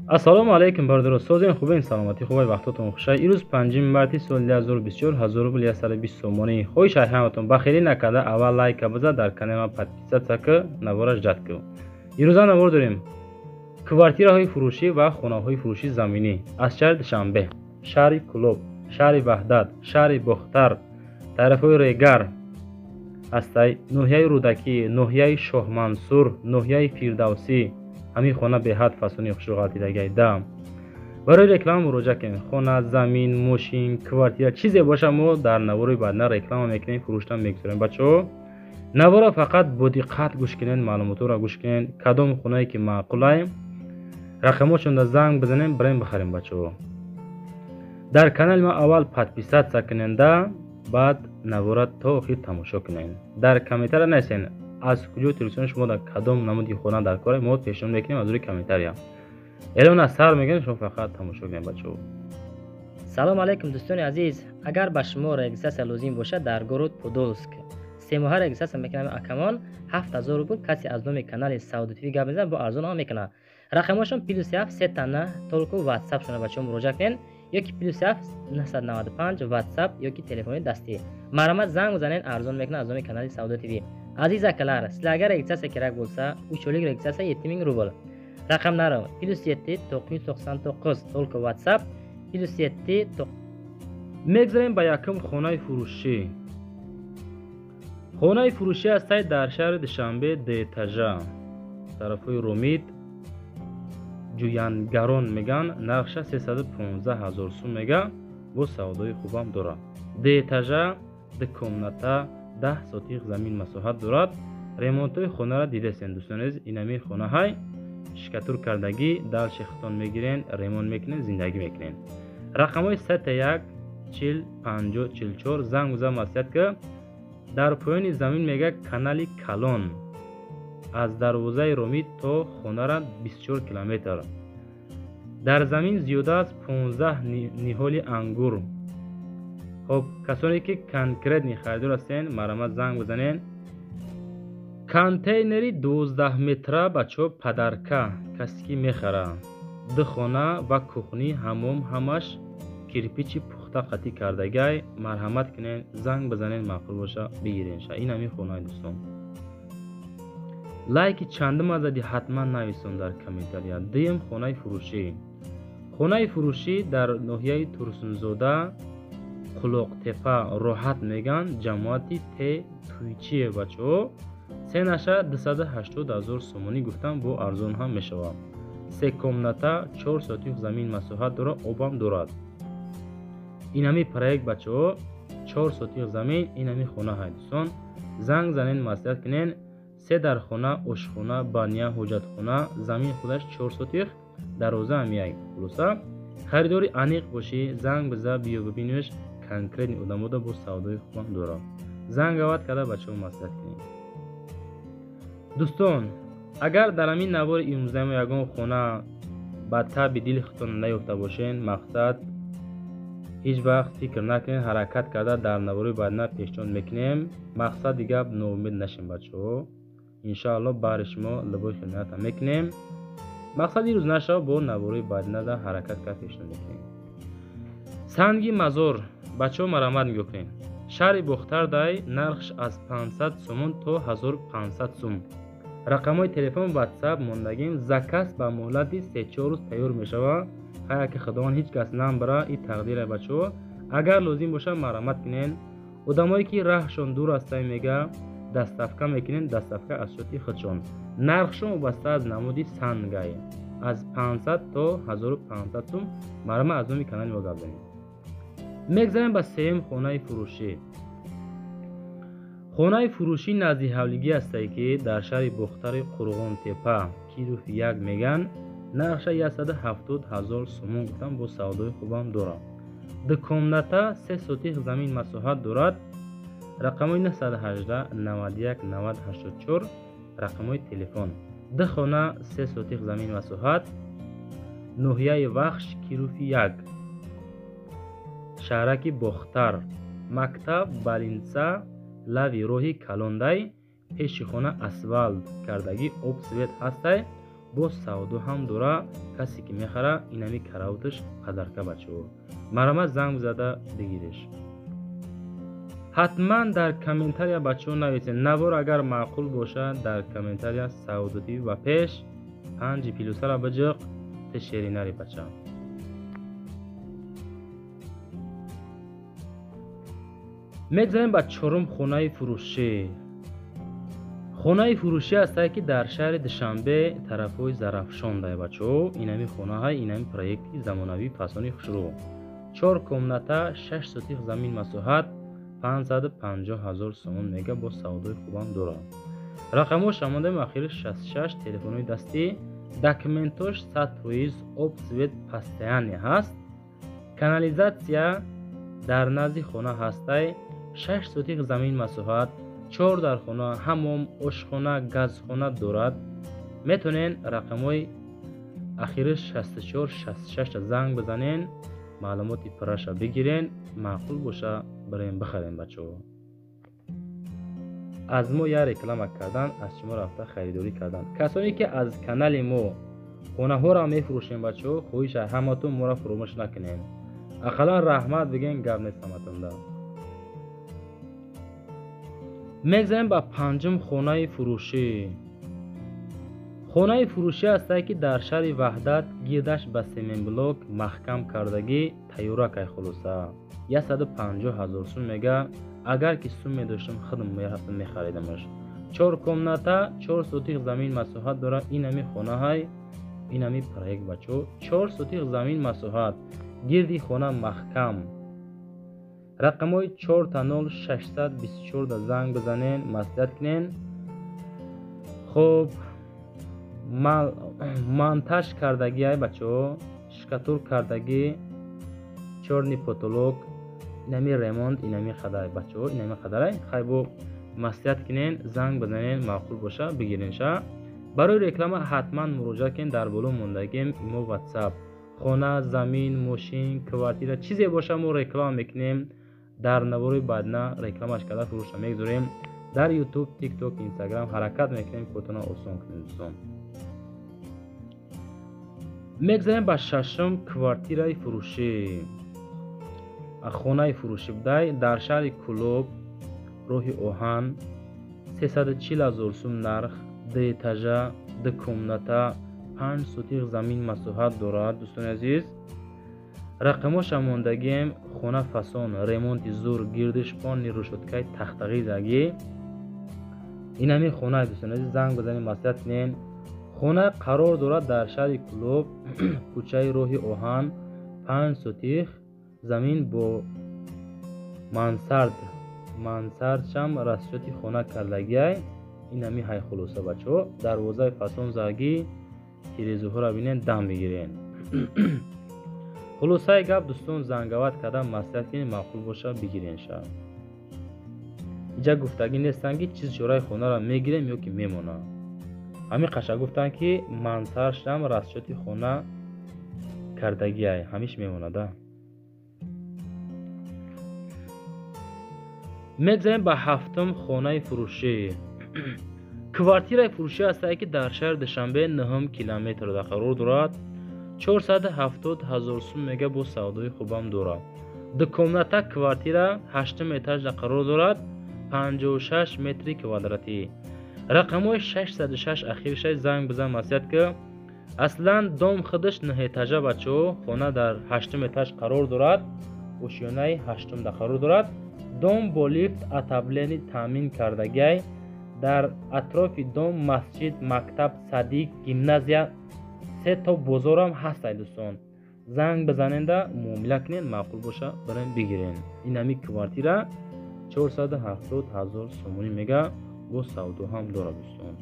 Ассалому алайкум, бародаро, созен, хубен, саломатӣ хубай, вақтотон хушай. Ирӯз 5 марти соли 2024, 1000 рубл 120 сомонӣ. Хоҳиш ай ҳаматон, бахелӣ накарда аввал лайка биза, дар канали ман подписаться ку, навора ждать ку. Ирӯза навор дорем квартираҳои фурӯшӣ ва хонаҳои фурӯшӣ заминӣ аз шаҳри Душанбе, шаҳри Кӯлоб, шаҳри Ваҳдат, шаҳри Бохтар, тарафҳои Регар ҳастай, ноҳияи Рӯдакӣ, ноҳияи Шоҳмансур, ноҳияи Фирдавсӣ. Ҳамин хона беҳад фасони хушрӯ ғалтидагай да. Барои реклама муроҷиат кунед. Хона, замин, мошин, квартира, чизе боша, мо дар навори баъдна реклама мекунем, фурӯштан мегузорем. Бачаҳо, навора фақат бо диққат гӯш кунед, маълумотҳоро гӯш кунед. Кадом хонае ки маъқулай, рақамҳошонда занг бизанем, бирем бихарем. Бачаҳо, дар канали ма аввал подписаться куненда, баъд навора то охир тамошо кунед. Дар комментария нависен, аз куҷо телевизиони шумо, дар кадом намуди хона дар кора, мо пешниҳод мекунем аз рӯи комментария. Эълон аз сар мегирем, шумо фақат тамошо кунед, бачаҳо. Салом алайкум, дӯстони азиз. Агар ба шумо регистрация лозим бошад, дар город Подолск 3 моҳа регистрация мекунам, акамон, 7000 рубл. Касе аз номи канали Савдо ТВ гап мезанад, бо арзон ҳам мекунад. Рақамҳошон +7 сетана, только ватсап шона, бачаҳо, муроҷиат кунед, ёки +7 995 ватсап ёки телефони дастӣ. Марҳамат, занг бизанед, арзон мекунад аз номи канали Савдо ТВ. Aziz akalar, sizlarga registratsiya kerak bo'lsa, 3 oylik registratsiya 7000 rubl. Raqamlari +7 999, только WhatsApp, +7. Мегзарем ба якум хонаи фурӯшӣ. Хонаи фурӯшӣ ҳастай дар шаҳри Душанбе, ду этажа, тарафҳои Ромит, Ҷӯянгарон меган. Нархша 315 ҳазор сум мега, бо савдои хубам дорад. Ду этажа, ду комната, 10 сотих замин масоҳат дорад. Ремонтҳои хонаро дидасен, дӯстони азиз. Инами хонаҳай штукатур кардагӣ, дальше хитон мегирен, ремонт мекунен, зиндагӣ мекунен. Рақамҳои сета як чил панҷо чилчор, занг бизан, маслиҳат ки. Дар поёни замин мега канали калон, аз дарвозаи Ромит то хонара 24 километр. Дар замин зиёда аз 15 ниҳоли ангур. Хоб, касоне ки конкретный харидор ҳастен, марҳамат, занг бизанен. Контейнери 12 метра, бачаҳо, подарка. Касе ки мехара, ду хона ва кухни, ҳаммом, ҳамаш кирпичи пухта қатӣ кардагай. Марҳамат кунен, занг бизанен, маъқул боша, бигиренша. Ин ҳамин хонаи, дӯстон. Лайки чандума зади, ҳатман нависон дар комментария. Дуюм хонаи фурӯшӣ. Хонаи фурӯшӣ дар ноҳияи Турсунзода, Қулоқтепа, Роҳат меган, ҷамоати Т Туйчие. Бачаҳо, ценаша 280 ҳазор сомонӣ гуфтам, бо арзон ҳам мешавад. Се комната, 4 сотих замин масоҳат дорад, обам дорад. Инами проект, бачаҳо, 4 сотих замин, инами хона ҳай. Дӯстон, занг занен, маслиҳат кунен. Се дархона, ошхона, баня, ҳоҷатхона, замин худаш 4 сотих, дарвоза ҳам як. Хулоса, харидори аниқ бошӣ, занг биза, биё бибиниш. Конкретный одамода бо савдои хубам дорад. Занг ават карда, бачаҳо, маслиҳат кунед. Дӯстон, агар дар ҳамин навори имрӯзамо ягон хона ба таби дили худтон наёфта бошен, мақсад, ҳеҷ вақт фикр накунед, ҳаракат карда дар навори баъдна пешниҳод мекунем. Мақсади гап, ноумед нашем, бачаҳо. Иншоалло, баҳри шумо любой хидмата мекунем. Мақсад, ирӯз нашав, бо навори баъдинада ҳаракат кард, пешниҳод мекунем. Санги мазор, бачаҳо, марҳамат, нигоҳ кунед. Шаҳри Бохтардай, нархш аз 500 сомон то 1500 сум. Рақамҳои телефон, ватсап мондагим. Заказ ба муҳлати 3-4 рӯз тайёр мешавад. Хая ки Худованд ҳеҷ кас намбара, и тақдира. Бачаҳо, агар лозим бошад, марҳамат кунед. Одамое ки раҳшон дур ҳастай, мега, доставка мекунем, доставка аз счёти худшон. Нархшон вобаста аз намуди сангай, аз 500 то 1500 сум. Марҳамат, аз номи канали мо гап занед. Мегзарем ба сеюм хонаи фурӯшӣ. Хонаи фурӯшӣ назди ҳавлигӣ ҳастае, ки дар шаҳри Бохтари, Қурғонтепа, Киров 1 меган. Нархша 170 ҳазор сомон гуфтам, бо савдои хубам дорад. Ду комната, 3 сотих замин масоҳат дорад. Рақамҳои 918 91 90 84 рақамҳои телефон. Ду хона, 3 сотих замин масоҳат, ноҳияи Вахш, Кируфи 1, шаҳраки Бохтар, мактаб, больница лави роҳи калондай. Пеши хона асфалт кардагӣ, об, свет ҳастай. Боз савдо ҳам дора, касе ки мехара инами каравоташ подарка бачаҳо. Марҳамат занг зада бигиреш. Ҳатман дар комментария бачаҳо нависед. Навор агар маъқул бошад дар комментария Савдо ТВ ба пеш 5 плюсара биҷиқ тешеринари бача. Мегзарем ба чорум хонаи фурӯшӣ. Хонаи фурӯшӣ ҳастае ки дар шаҳри Душанбе тарафҳои Зарафшон дае бачаҳо. Инами хонаҳай, инами проекти замонавии фасони хушрӯ. 4 комната, 6 сотих замин масоҳат, 550 000 сомон мега бо савдои хубам дорад. Рақамҳош ҳамондаем ахири 66, телефонҳои дастӣ, документош 100% об свет постоянный ҳаст. Канализатсия дар назди хона ҳастай, 6 сотих замин масоҳат, 4 дархона, ҳамом, ошхона, газхона дорад. Метавонен рақамҳои ахири 64 66 занг бизанен, маълумоти пурраша бигирен, маъқул боша бирен бихарен бачаҳо. Аз мо як реклама кардан, аз шумо рафта харидорӣ кардан. Касоне ки аз канали мо хонаҳоро мефурӯшем бачаҳо, хоҳиша ҳаматон моро фуромӯш накунем. Ақаллан раҳмат бигӯен, гап нест ҳаматонда. Мегзарем ба панҷум хонаи фурӯшӣ. Хонаи фурӯшӣ ҳастае ки дар шаҳри Ваҳдат гирдаш ба семенблок маҳкам кардагӣ тайёракай хулоса. 150 000 сум мега. Агар ки сум медоштам худам мерафтам мехаридамаш. 4 комната, 4 сотих замин масоҳат дорад. Инами хонаҳай, инами проект бачаҳо. 4 сотих замин масоҳат, гирди хона маҳкам. Рақамҳои 4 0 624 занг бизанен, маслиҳат кунен. Хоб, монтаж кардагиай бачаҳо, шкатур кардагӣ, чёрный потолок, инами ремонт, инами қадар бачаҳо, инами қадарай. Хай бо маслиҳат кунен, занг бизанен, маъқул боша бигиренша. Барои реклама ҳатман муроҷиат кунен, дар боло мондагием имо WhatsApp. Хона, замин, мошин, квартира, чизе боша мо реклама мекунем. Дар навори баъдна рекламаш карда фурӯша мегузорем. Дар YouTube, TikTok, Instagram ҳаракат мекунем кортона осон кунем дӯстон. Мегзарем ба шашум квартираи фурӯшӣ. Хонаи фурӯшӣ будай дар шаҳри Кӯлоб, роҳи оҳан, 340 000 сум нарх, 2 этажа, 2 комната, 5 сотих замин масоҳат дорад дӯстони азиз. Рақамҳоша мондагием. Хона фасон, ремонти зур, гирдишпони рӯшоткаи тахтағизагӣ. Инами хона дӯстони азиз, занг бизанед, маслиҳат кунед. Хона қарор дорад дар шаҳри Кӯлоб, кӯчаи роҳи оҳан, 5 сотих замин бо мансард, мансардшам расчёти хона кардагиай. Инами ҳай хулоса бачаҳо. Дарвозаи фасон загӣ, тирезуҳоро бинен, дам бигирен. Хулосаи гап дӯстон, зангават кардан, маслиҳат кунед, маъқул боша бигиренша. Иҷа гуфтагӣ нестанд ки чиз чораи хонаро мегирем ё ки мемонад. Ҳамин қаша гуфтанд ки мансаршам расчёти хона кардагиай, ҳамиш мемонада. Мегзарем ба ҳафтум хонаи фурӯшӣ. Квартираи фурӯшӣ ҳастае ки дар шаҳри Душанбе 9 километрда қарор дорад. 470 000 сум мега бо савдои хубам дорад. 2 комната квартира 8 этажда қарор дорад, 56 метри квадратӣ. Рақамҳои 606 ахиршай занг бизан, маслиҳат ки. Аслан дом худаш 9 этажа бачаҳо, хона дар 8 этаж қарор дорад, ошёнаи 8-да қарор дорад. Дом бо лифт отопление таъмин кардагиай. Дар атрофи дом масҷид, мактаб, садик, гимназия, 3 то бозорам ҳастай дӯстон. Занг бизаненда муомила кунед, маъқул боша бирен бигирен. Инами квартира 470 000 сомонӣ мега, бо савдо ҳам дорад дӯстон.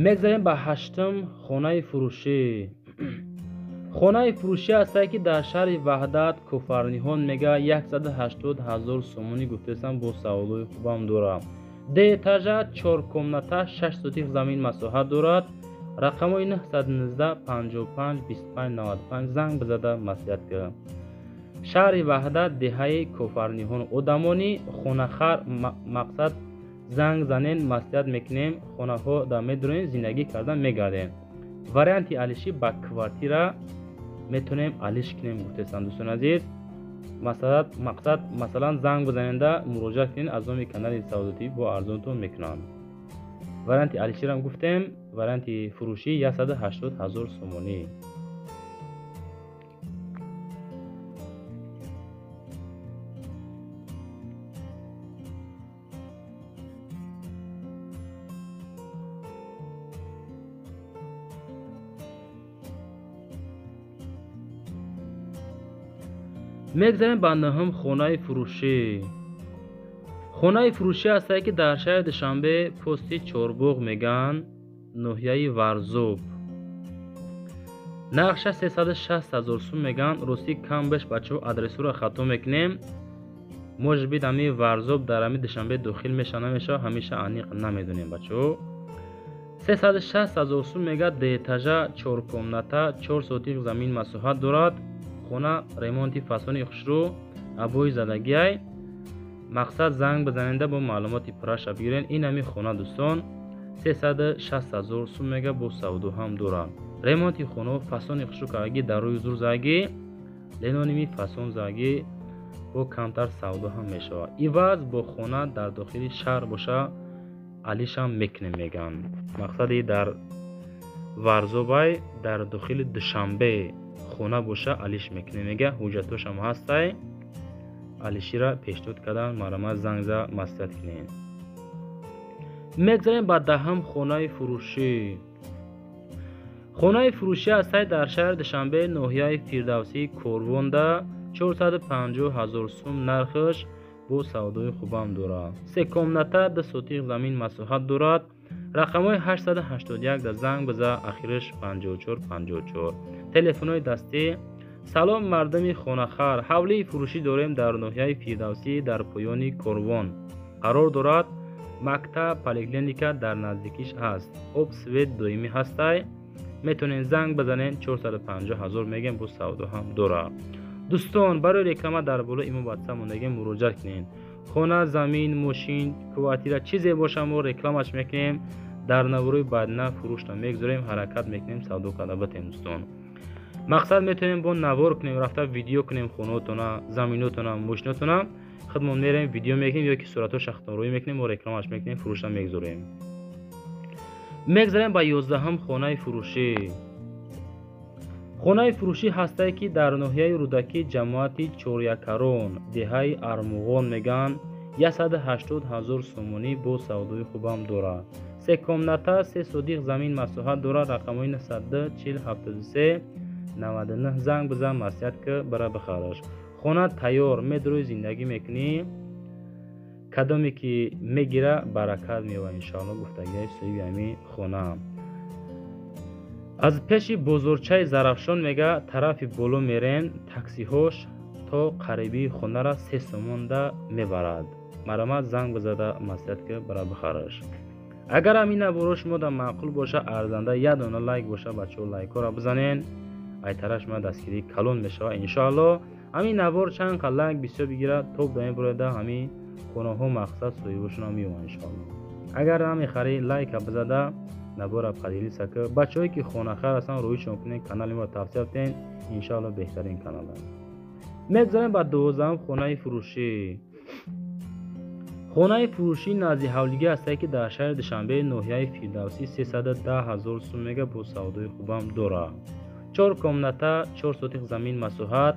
Мегзарем ба ҳаштум хонаи фурӯшӣ. Хонаи фурӯшӣ ҳастае ки дар шаҳри Ваҳдат Кофарниҳон мега 180 000 сомонӣ гуфтаистам, бо савдои хубам дорад. Ду этажа, 4 комната, 6 сотих замин масоҳат дорад. Рақамҳои 919 55 25 95 занг бизада маслиҳат кунед. Шаҳри Ваҳдат, деҳаи Кофарниҳон. Одамони хонахар мақсад занг занен, маслиҳат мекунем, хонаҳо да медурем, зиндагӣ кардан мегардем. Варианти алишӣ ба квартира метонем алиш кунем, гуфтестам дӯстони азиз. Мақсад масалан занг бизаненда муроҷиат кунед, аз номи канали Савдо ТВ бо арзонтон мекунанд. Варианти алиширам гуфтем, варианти фурӯшӣ 180 000 сомонӣ. Мегзарем ба нӯҳум хонаи фурӯшӣ. Хонаи фурӯшӣ ҳастае, ки дар шаҳри Душанбе пости Чорбоғ мегӯянд, ноҳияи Варзоб. Нархша 360 000 сум мегӯянд. Ростӣ кам беш бачаҳо адресҳоро хато мекунем. Может быть ҳами Варзоб дар ҳами Душанбе дохил меша намеша, ҳамеша аниқ намедонем бачаҳо. 360 000 сум мегӯяд, ду этажа, 4 комната, 4 сотих замин масоҳат дорад. Хона ремонти фасони хушрӯ, обои задагиай. Мақсад занг бизаненда бо маълумоти пурраша бигирен. Ин ҳами хона дӯстон 360 000 сум мега, бо савдо ҳам дорад. Ремонти хонаҳо фасони хушрӯ кардагӣ, дар рӯи зур задагӣ, леноними фасон задагӣ, бо камтар савдо ҳам мешавад. Иваз бо хона дар дохили шаҳр боша алишам мекунем мегӯянд. Мақсади дар Варзобай дар дохили Душанбе хона боша алиш мекунем мега, ҳуҷҷатҳошам ҳастай. Алишира пешниҳод кардан, марҳамат занг за маслиҳат кунед. Мегзарем ба даҳум хонаи фурӯшӣ. Хонаи фурӯшӣ ҳастай дар шаҳри Душанбе, ноҳияи Фирдавсӣ, Корвонда, 450 000 сум нархаш, бо савдои хубам дорад. 3 комната, 2 сотих замин масоҳат дорад. Рақамҳои 881 да занг биза, ахираш 54 54. Телефонҳои дастӣ. Салом мардуми хонахар, ҳавлии фурӯшӣ дорем дар ноҳияи Фирдавсӣ, дар поёни Корвон қарор дорад. Мактаб, поликлиника дар наздикиш ҳаст. Об, свет доимӣ ҳастай. Метавонед занг бизанед, 450 000 мегем, бо савдо ҳам дорад. Дӯстон, барои реклама дар боло имо ватсап мондагем, муроҷиат кунед. Хона, замин, мошин, квартира, чизе боша мо рекламаш мекунем. Дар наврӯи баъдина фурӯшта мегузорем, ҳаракат мекунем савдо карда батем дӯстон. Мақсад метавонем бо навор кунем, рафта видео кунем хонаотона, заминотона, мошинотона. Худмон мерем видео мекунем ё ки суратҳо шахтонрӯӣ мекунем, мо рекламаш мекунем, фурӯшта мегузорем. Мегзарем ба 11-ум хонаи фурӯшӣ. Хонаи фурӯшӣ ҳастае, ки дар ноҳияи Рӯдакӣ, ҷамоати Чорякарон, деҳаи Армуғон мегӯянд, 180 000 сомонӣ, бо савдои хубам дорад. 3 комната, 3 сотих замин масоҳат дорад. Рақамҳои 902 40 73 99 занг бизан, маслиҳат ки бара бихараш. Хона тайёр, медурӯи зиндагӣ мекунӣ, кадоме ки мегира баракат меёбад иншоалло, гуфтагиҳои соҳиби ҳамин хона. Аз пеши бозорчаи Зарафшон мега тарафи боло мерен, таксиҳош то қарибии хонара 3 сомонда мебарад. Марҳамат занг бизада маслиҳат ки бара бихараш. Агар ҳамин наворо шумо да маъқул боша, арзанда як дона лайк боша, бачаҳо лайкҳоро бизанен. Айтараш ма дастгирии калон мешавад иншоалло. Ҳамин навор чанд қа лайк бисёр бигирад, топ да мебурояда, ҳамин хонаҳо мақсад соҳибошонам меёбанд иншоалло. Агар намехарӣ лайка бизада, навора поделиться ки бачаҳое ки хонахар ҳастанд рӯишон кунед, канали моро тавсия бидиҳед, иншоалло беҳтарин канал аст. Мегзарем ба 12-ум хонаи фурӯшӣ. Хонаи фурӯшӣ назди ҳавлигӣ ҳастае, ки дар шаҳри Душанбе, ноҳияи Фирдавсӣ, 310 000 сум мега, бо савдои хубам дорад. 4 комната, 4 сотих замин масоҳат,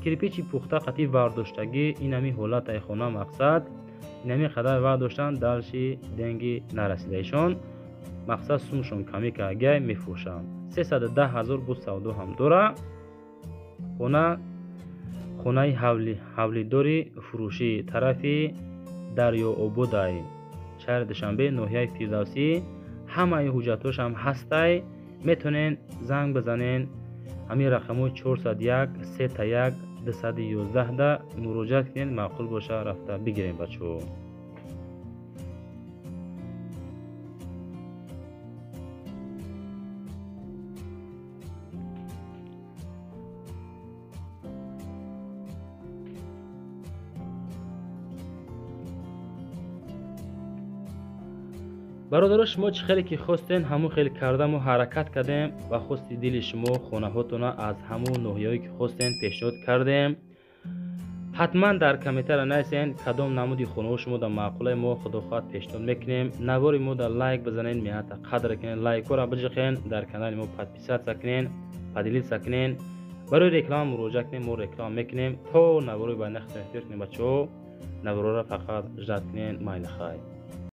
кирпичи пухта қатъи вардоштагӣ. Ин ҳамин ҳолатаи хона мақсад ин ҳамин қадар вардоштан, дарши денги нарасидаишон мақсад сумшон камӣ кардагиай мефурӯшанд. 310 000 бо савдо ҳам дорад. Хона хонаи ҳавлидори фурӯшӣ тарафи Дарёободай, шаҳри Душанбе, ноҳияи Фирдавсӣ. Ҳамаи ҳуҷҷатҳошам ҳастай, метавонед занг бизанен. Ҳамин рақамҳои 401 3 1 211 да муроҷиат кунед, маъқул боша рафта бигирем бачаҳо. Бародаро, шумо чӣ хеле ки хостен, ҳамун хел кардаму ҳаракат кардем ва хости дили шумо хонаҳотона аз ҳамун ноҳияҳое ки хостен пешниҳод кардем. Ҳатман дар комментария нависен, кадом намуди хонаҳо шумо дар маъқулаи мо, худо хоҳад, пешниҳод мекунем. Навори мо дар лайк бизанен, меҳната қадр кунен, лайкҳоро биҷиқен, дар канали мо подписаться кунен, поделиться кунен, барои реклама муроҷиат кунем, мо реклама мекунем. То наворои баъд нахтон эҳтиёт кунем, бачаҳо, наворора фақат ждать кунен. Майли, хай.